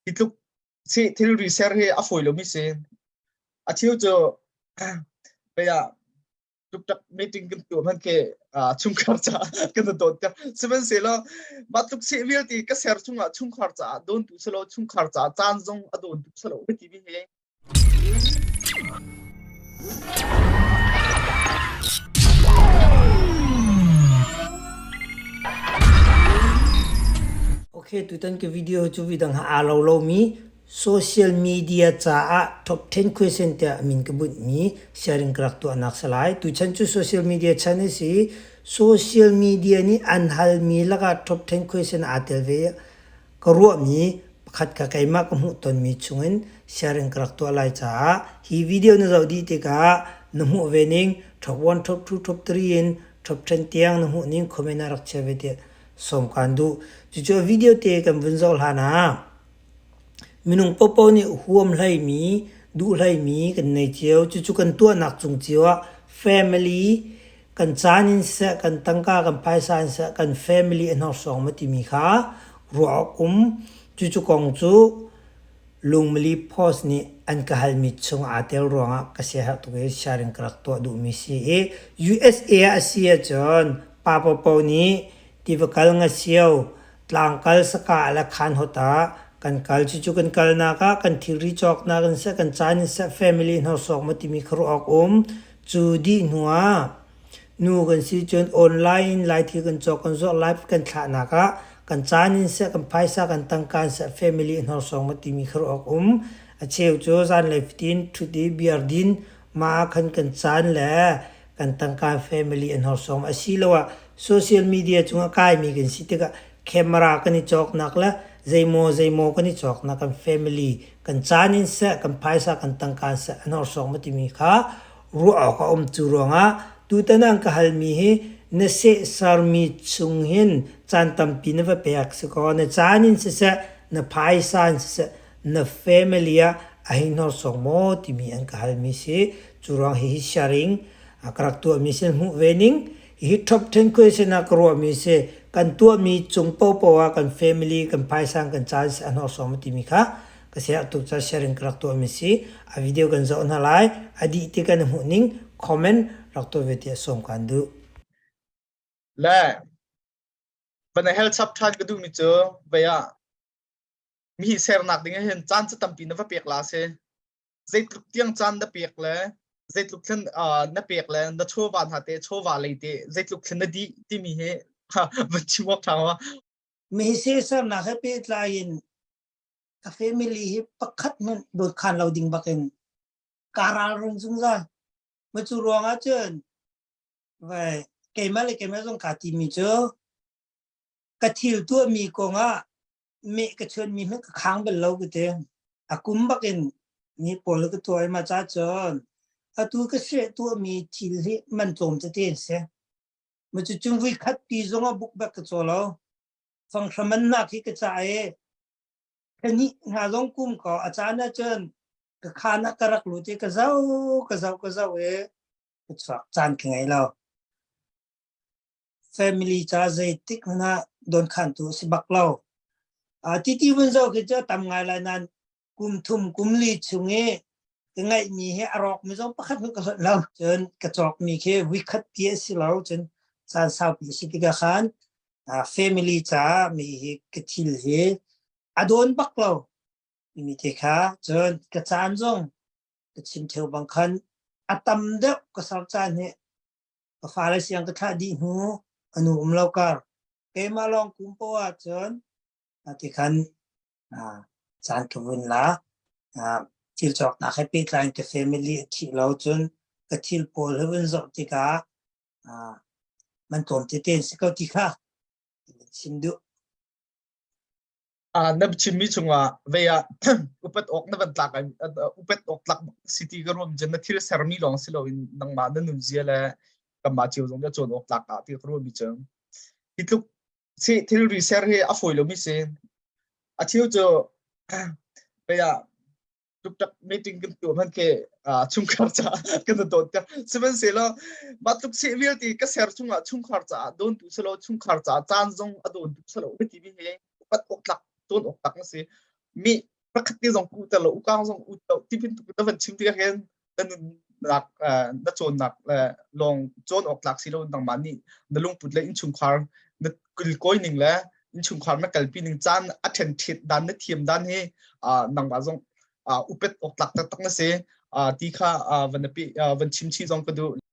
Hi tluk si thilri ser hi a fawi lomi si. A cheu cu pei ah tuktak meeting kan tuah hman khi chungkhar caah kan dawt ter. Sihmanhsehlaw mah tluk seh vialte ka ser chungah chungkhar caah dawntu si lo chungkhar caah caan zong a dawntu si lo ka ti mi hi Okay, tutan ka video cu vidang ha aa lo lomi social media caah top 10 question tiah min ka bunhmi sharing ka rak tuahnak si lai. Tuchan cu social media chan a si. Social media nih an halmi lakah top 10 question aa tel ve. Ka ruahmi pakhat kha keimah ka hmuhtonmi chungin sharing ka rak tuah lai caah hi video na zoh dih tikah na hmuh ve ning top 1, top 2, top 3 in top 10 tiang na hmuh ning comment ah rak chia ve tiah sawm kaan duh. Cucu a video te kan vun zoh hlan ah minung popo nih huam hleimi, duh hleimi kan nei cio. Cucu kan tuahnak cung cio ah family kan caan in siseh, kan tangka kan phaisa in siseh, kan family a hnorsuang ma timi kha ruah awk um. Cucu kong cu lungmili post nih an ka halmi chung aa tel ruangah ka siaherh tuk i sharing ka rak tuah duhmi si i USA ah a si ahcun pa paohpaoh nih tiva kal ngasio tlangkal saka le khan hot ah kan kal cucu kan kalnak ah kan thilri cawknak in seh kan caan in seh family hnorsuak ma timi kha ruah awk um Cu dih hnuah nu kan si cun online in laithil kan cawk kan zuarh live kan thlahnak ah kan caan in seh kan phaisa kan tangka in seh family a hnorsuang ma timi kha ruah awk um. A cheu cu zanlei fatin ṭhut i beer din mah ah khan kan caan le kan tangka family a hnorsuang asiloah social media cungah kaimi kan si tikah camera kan i cawknak le zeimaw zeimaw kan i cawknak kan family kan caan in seh kan phaisa kan tangka in seh a hnorsuang ma timi kha ruah awk a um cu ruangah tutan an ka halmi hi na sehsarmi chung hin caan tampi na va pek si kaw na caan in siseh na phaisa in siseh na family ah a hei hnorsuang maw timi an ka halmi si cu ruang hihi sharing a ka rak tuahmi sin hmuh ve ning hi top 10 question ah ka ruahmi si kan tuahmi cung popo ah kan family kan phaisa kan caan si a hnorsuang maw timi kha ka siah tuk ca sharing ka rak tuahmi si a video kan zoh hna lai a dih ti kan hmuh ning comment rak tuah ve tiah sawm kan duh le van hel chap than ka duhmi cu vei ah mi sernak ding hin caan cu tampi na va pek la si zeitluk tiang caan na pek le zeitluk thlen na pek le na chawva hna te chawva lei te zeitluk thlen na dih timi hi van chim awk ṭha ma mi hi sernak he pehtlai in ka family hi pakhat hmanh dawtkhan lo ding bakin ka ralring zungzal. Ma cu ruangah cun vai keimah le keimah zong kaa timi cu ka thil tuahmi kongah meh ka chuanmi hmanh ka khang bal lo ka ti. A kum bakin ni pawl ka tuah i ma ca cun atu ka seh tuahmi thil hi man tlawm tete an si. Ma cu cun vui khat pi zongah buk bek ka caw lo. Fanghra man nak hi ka ca i Kanih hna zong kum ko a caan ahcun ka khaan ah ka rak lut i ka zoh ka zoh ka zoh i ka chuak caan ka ngei lo. Family ca zeitik hmanh ah dawnkhantu a si bak lo. Uh, titi vun zoh khi cu a tam ngai lai nain kum thum kum li chung i ka ngeihmi hi a rawkmi zong pakhat hmanh ka hlonh lo. Cun ka cawkmi khi vuikhat ti a si lo cun caan saupi a si tikah khan uh, family caah mi hi ka thil hi a dawn bak lo timi te kha cun ka caan zong ka chim theu bang khan a tam deuh ka sar caan hi ka fale siang ka thlah dih hnu anu um lo kar keimah lawng kum po ah cun ti khan caan ka vun la thil cawknak he pehtlai in ka family a thih lo cun ka thil pawl he vun zoh tikah man tlawm tete an si ko ti kha chim duh. Uh, na chimmi chungah vei ah upat awk na van tlak upat awk tlak city ka ruam cun na thil sermi lawng si loin nangmah na nunzia le kanmah cio zong na cawn awk tlak ah ti ka ruahmi cu hi tluk si thilri ser hi a fawi lomi si. A cheu cu pei ah tuktak meeting kan tuah hman khi chungkhar caah kan dawt ter. Sihmanhsehlaw mah tluk seh vialte ka ser chungah chungkhar caah dawntu si lo chungkhar caah caan zong a dawntu si lo ka timi hi upat awk tlak cawn awk tlak na si. Mi. Pakhat te zong ku ter lo ukang zong u lo ti bin tuk na van chim tikah khin na nunnak na cawnnak lawng cawn awk tlak si lo nangmah nih na lungput le innchungkhar na kilkawi ning le innchungkhar na kalpi ning caan a ṭhen ṭhet dan na thiam dan hi nangmah zong upet awk tlak taktak na si ti kha van van chim chih zong ka duh.